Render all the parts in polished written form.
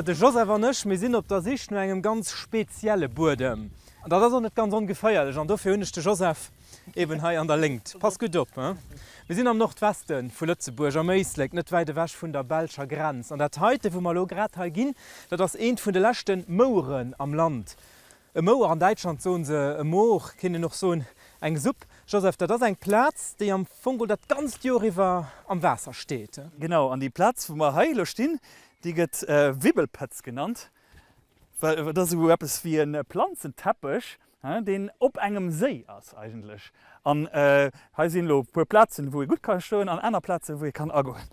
De Joseph an ech, mir sinn op der Sich no engem ganz spezielle Buedem. An dat ass och net ganz ongeféierlech an dofir hunn ech de Joseph eben hei an der Léngt. Pass gutt op, he. Mir sinn am Nordweste vu Lëtzebuerg, am Éislek, net wäit ewech vun der belscher Grenz. An dat heite, wou mer elo grad hei ginn, dat ass eent vun de leschte Moueren am Land. E Mouer, an Däitschland soen se e Moor, kéint een och soen eng Supp. Joseph, dat ass eng Plaz, déi am Fong geholl dat ganzt Joer iwwer am Waasser steet. Genau, an déi Plaz, wou mer hei elo stinn, déi gëtt Wibbelpëtz genannt, well dat ass esou eppes wéi e Planzenteppech, deen op engem Séi ass eigentlech. An hei sinn elo e puer Plazen, wou ee gutt ka stoen an aner Plazen, wou ee kann agoen.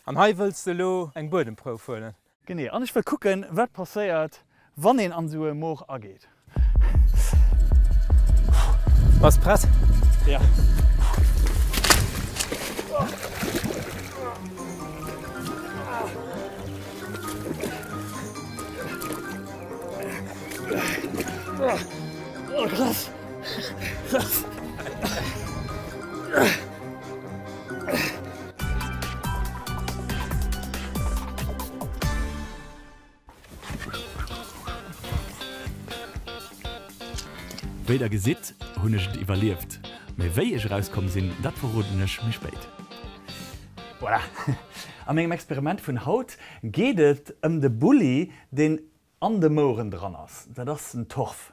An hei wëlls de elo eng Buedemprouf huelen? Genee, an ech wëll kucken, wat passéiert, wann een an esou e Moor ageet. Bass prett? Ja. Oh, krass! Krass! Wéi der gesitt, hunn ech et iwwerlieft, mee wéi ech erauskomm sinn, dat verroden ech méi spéit. Voilà! A mengem Experiment vun haut geet et ëm de Bulli, deen an de Moueren dran ass, dat ass den Torf.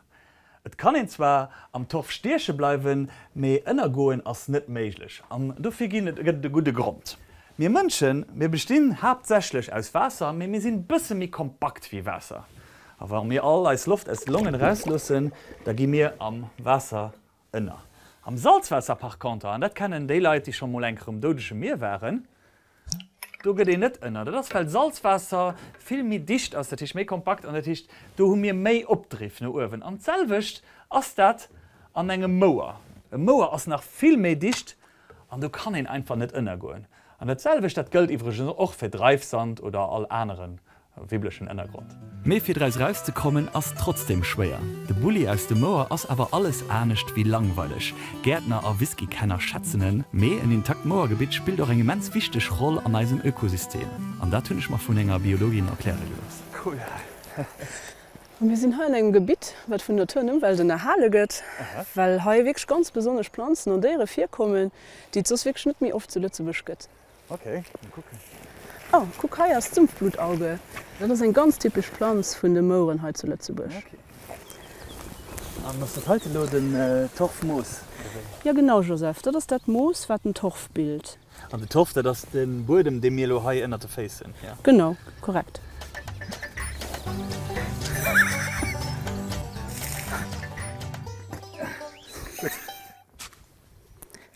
Et kann een zwar am Torf stieche bleiwen, mee ënnergoen ass net méiglech. An dofir ginn et gëtt et e gudde Grond. Mir Mënschen, mir bestinn haaptsächlech aus Waasser, mee mir sinn bësse méi kompakt wéi Waasser. A wa mir all eis Loft aus de Longen erausloossen, da gi mir am Waasser ënner. Am Salzwaasser par conter, an dat kennen déi Leit, déi scho mol eng Kéier um Doudege Mier waren, Do gëtt een net ënner. Dat ass well Salzwaasser vill méi dicht ass, dat heescht méi kompakt an dat heescht do hu mir méi Opdriff no uewen. An d'selwecht ass dat an engem Mouer. E Mouer ass nach vill méi dicht an do kann een einfach net ënnergoen. An dat selwecht dat gëllt iwwregens och fir Dreifsand oder all anere Wiblechen Ënnergrond. Mee fir draus erauszekommen ass trotzdem schwéier. De Bulli aus dem Mouer ass awer alles anescht wéi langweileg. Gäertner a Whiskykenner schätzen en, mee en intakt Mouergebitt spillt och eng immens wichteg Roll an eisem Ökosystem. An dat hunn ech mer vun enger Biologin erkläre gelooss. Cool. Mir sinn hei an engem Gebitt, wat vun Natur an Ëmwelt ënnerhale gëtt, well hei wierklech ganz besonnesch Planzen an Déiere virkommen, déi et soss wierklech net méi oft zu Lëtzebuerg gëtt. Ok, mol kucken. Oh, kuck hei ass d'Sumpfblutauge. Dat ass eng ganz typesch Planz vun de Moueren hei zu Lëtzebuerg. Ok. An ass dat heite lo den Torfmoos oder wéi? Jo genau Joseph, dat ass dat Moos wat den Torf bilt. An de Torf, dat ass de Buedem dee mir elo hei ënnert de Féiss hunn, jo? Genau, korrekt. Gutt.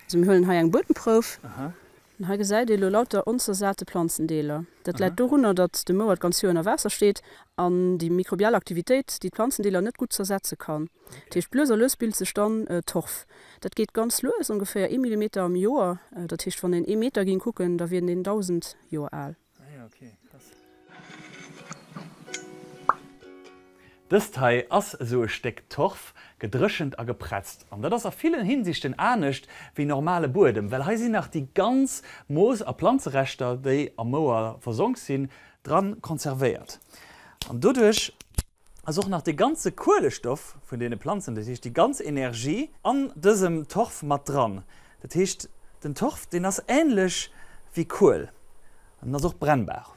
Also mir huelen hei eng Buedemprouf. An hei gesäit ee lo lauter onzersate Planzendeeler. Dat läit dorunner, datt de Mouer d'ganz Joer ënner Waasser steet an déi mikrobial Aktivitéit déi d'Planzendeeler net gutt zersetze kann. Dat heescht, lues a lues bilt sech dann Torf. Dat geet ganz lues, ongeféier ee Millimeter am Joer. Dat heescht, wann een ee Meter ging kucken, da wier deen 1.000 Joer al. Dëst hei ass esou e Stéck Torf, gedréchent a gepretzt. An dat ass a villen Hinsichten anescht wéi normale Buedem, well hei sinn nach déi ganz Moos a Planzereschter, déi am Mouer versonk sinn, dran konservéiert. An doduerch ass och nach de ganze Kuelestoff vun deene Planzen, dat heescht déi ganz Energie, an dësem Torf mat dran. Dat heescht, den Torf, deen ass änlech wéi Kuel an en ass och brennbar.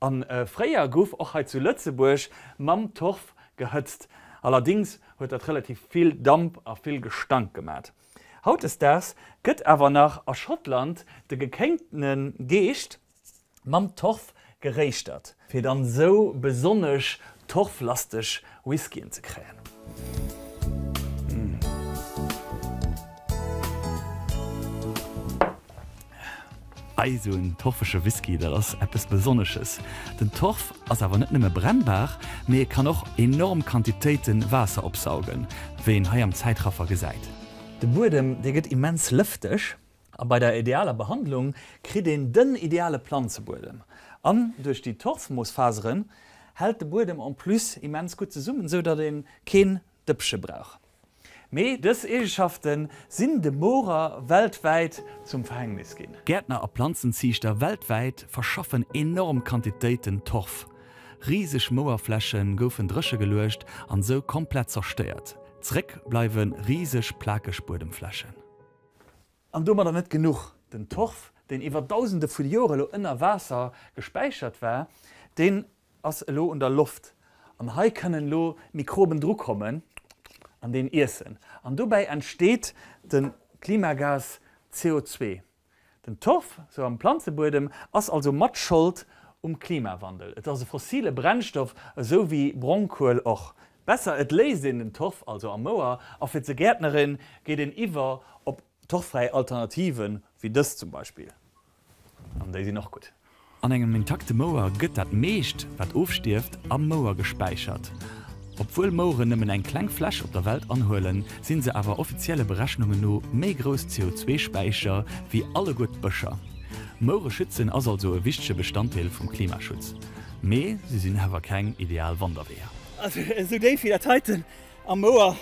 A fréier gouf och hei zu Lëtzebuerg mam Torf gehëtzt. Allerdings huet dat relativ vill Damp a vill Gestank gemat. Hautdesdaags gëtt awer nach a Schottland de gekéngtene Geescht mam Torf geréischtert, fir dann sou besonnesch torflasteg Whiskyen ze kréien. Ei, sou en torfege Whisky, dat ass eppes Besonnesches. Den Torf ass awer net nëmme brennbar, mee e kann och enorm Quantitéite Waasser opsaugen, wéi een hei am Zäitraffer gesäit. De Buedem, dee gëtt immens lëfteg A bei der idealer Behandlung kritt een den ideale Planzebuedem. An duerch déi Torfmoosfaseren hält de Buedem en plus immens gutt zesummen, sou datt een keen Dëppche brauch. Mee dës Eegeschafte sinn de Moorer weltwäit zum Verhängnis ginn. Gäertner a Planzenziichter weltwäit verschaffen enorm Quantitéiten Torf. Riseg Mouerfläche goufen dréche geluecht an sou komplett zerstéiert. Zeréck bleiwe riseg plakeg Buedemflächen. An domadder net genuch, Den Torf, deen iwwer dausende vu Jore lo ënner Waasser gespäichert war, deen ass elo un der Loft. An hei kënnen elo Mikroben drukommen an deen iessen. An dobäi entsteet de Klimagas CO2. Den Torf, sou am Planzebuedem, ass also mat Schold um Klimawandel. Et ass e fossile Brennstoff, esou wéi Brongkuel och. Besser et léisst een den Torf also am Mouer a fir ze gäertneren geet een iwwer op torffräi Alternativen, wéi dës zum Beispill. An déi sinn och gutt. An engem intakte Mouer gëtt dat meescht, wat ofstierft, am Mouer gespäichert. Obwuel Moueren nëmmen eng kleng Fläch op der Welt anhuelen, sinn se awer offizielle Berechnungen no méi grouss CO2-Späicher wéi alleguer d'Bëscher. Moure schützen ass also e wichtege Bestanddeel vum Klimaschutz. Mee se sinn awer keng ideal Wanderweeër. Also esou déif wéi dat heiten am Mouer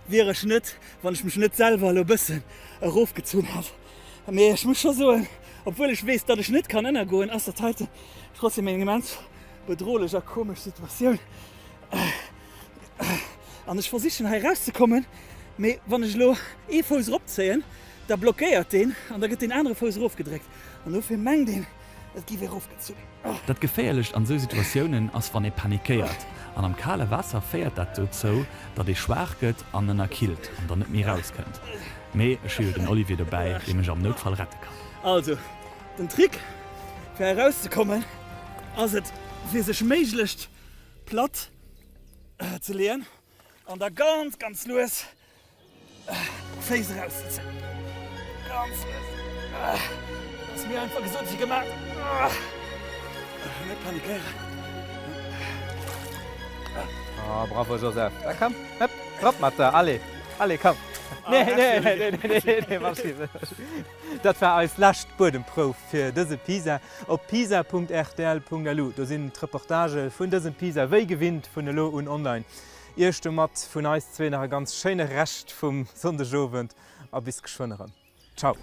wier ech net, wann ech mech net selwer elo bëssen erofgezunn hätt. Mee ech muss scho soen, obwuel ech weess, datt ech net kann ënnergoen, ass dat heiten trotzdem eng immens bedrohlech a komesch Situatioun. An ech versichen hei erauszekommen, mee wann ech elo ee Fouss eropzéien, da blockéiert deen an da gëtt deen anere Fouss erofgedréckt an dofir mengt een, et giff ee erofgezunn. Dat Geféierlecht an sou Situatiounen ass wann ee panikéiert, an am kale Waasser féiert dat dozou, datt ee schwaach gëtt an ënnerkillt an dann net méi rauskënnt. Mee ech hu jo den Olivier dobäi, dee mech am Noutfall rette kann. Also, den Trick fir erauszekommen ass et fir sech méiglechst platt ze leeën an da ganz ganz lues Féiss erauszezéien. Ganz lues. Ass méi einfach gesot wéi gemaach. Net panikéieren. Oh, bravo Joseph. Da komm, hëpp, drop mat der. Allez, allez, komm. Nee, nee, nee, nee, nee, nee, Maschine. Dat war eis lescht Buedemprouf fir dëse PISA. Op pisa.rtl.lu, do sinn d'Reportagë vun dësem PISA wéi gewinnt vun elo un online. Iech domat vun eis zwee nach e ganz schéine Rescht vum Sonndegowend a bis geschwënn erëm. Ciao.